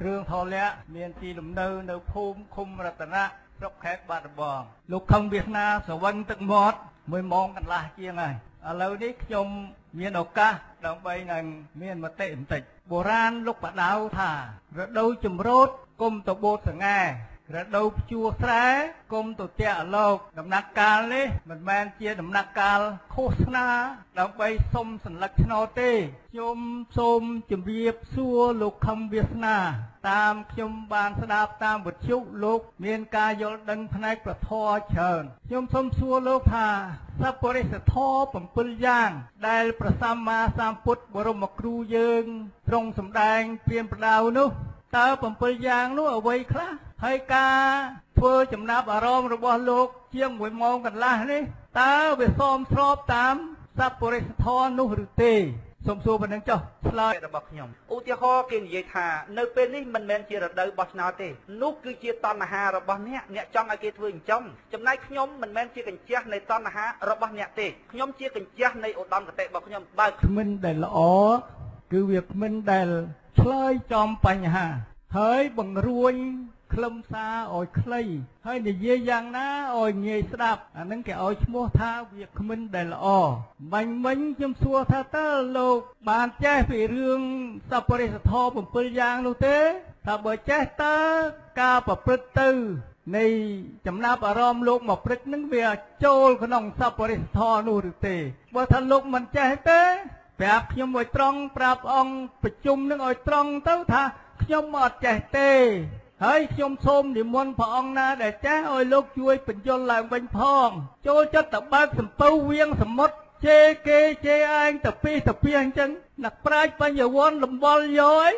រឿងថលៈមានទីលំនៅនៅភូមិឃុំរតនៈស្រុកខេត្តបាត់ដំបង។ លោកខឹមវាសនាសវឹងទឹកមាត់ 1 ម៉ោងកន្លះជាងហើយ។ ឥឡូវនេះខ្ញុំមានឱកាសដើម្បីនឹងមានមតិបន្តិច។ បុរាណលោកបដៅថា រដូវចម្រូតគុំទៅបូតសង្ហែ រដូវភ្ជួរស្រែគុំទៅតាក់លោក។ ដំណាក់កាលនេះមិនមែនជាដំណាក់កាលឃោសនាដើម្បីសុំសន្លឹកឆ្នោតទេ។ ខ្ញុំសូមជម្រាបសួរលោកខឹមវាសនា តាមខ្ញុំបានស្ដាប់តាមវិទ្យុ លោកមានការយល់ដឹងផ្នែកប្រធរច្រើន។ ខ្ញុំសូមសួរលោកថា សប្បុរិសធម៌ 7 យ៉ាង ដែលព្រះសម្មាសម្ពុទ្ធបរមគ្រូយើងទ្រង់សម្ដែងព្រានប្រដៅនោះ តើ 7 យ៉ាងនោះអ្វីខ្លះ? ហើយការធ្វើចំណាប់អារម្មណ៍របស់លោកជាង 1 ម៉ោងកន្លះនេះ តើវាសមស្របតាមសប្បុរិសធម៌នោះឬទេ? សូមសួរប៉ុណ្្នឹងចុះឆ្លើយរបស់ខ្ញុំ។ ឧទាហរណ៍ គេនិយាយថា នៅពេលនេះមិនមែនជារដូវបោះឆ្នោតទេ នោះគឺជាតណ្ហារបស់អ្នក អ្នកចង់ឲ្យគេធ្វើអញ្ចឹង។ ចំណែកខ្ញុំមិនមែនជាកញ្ជះនៃតណ្ហារបស់អ្នកទេ ខ្ញុំជាកញ្ជះនៃឧត្តមគតិរបស់ខ្ញុំ។ បើគ្មិនដែលល្អ គឺវាគ្មិនដែលឆ្លើយចំបញ្ហា ហើយបង្រួញខ្លឹមសារឲ្យខ្លី ហើយនិយាយយ៉ាងណាឲ្យងាយស្ដាប់ អានឹងគេឲ្យឈ្មោះថាវាគ្មិនដែលល្អ។ បាញ់មិញខ្ញុំសួរថា តើលោកបានចេះពីរឿងសប្បុរិសធម៌ 7 យ៉ាងនោះទេ? ថាបើចេះ តើការប្រព្រឹត្តទៅនៃចំណាប់អារម្មណ៍លោកមកព្រឹកនឹង វាចូលក្នុងសប្បុរិសធម៌នោះឬទេ? បើថាលោកមិនចេះទេ ប្រាប់ខ្ញុំឲ្យត្រង់ ប្រាប់អង្គប្រជុំនឹងឲ្យត្រង់ទៅថា ខ្ញុំអត់ចេះទេ ហើយខ្ញុំសូមនិមន្តព្រះអង្គណាដែលចេះឲ្យលោកជួយបញ្យល់ឡើងវិញផង។ ចូលចិត្តទៅបើកសំពៅវៀងសមុទ្រ ជេរគេជេរឯងទៅពីទៅពីអញ្ចឹង អ្នកប្រាជ្ញបញ្ញវន្តលំវល់យកអី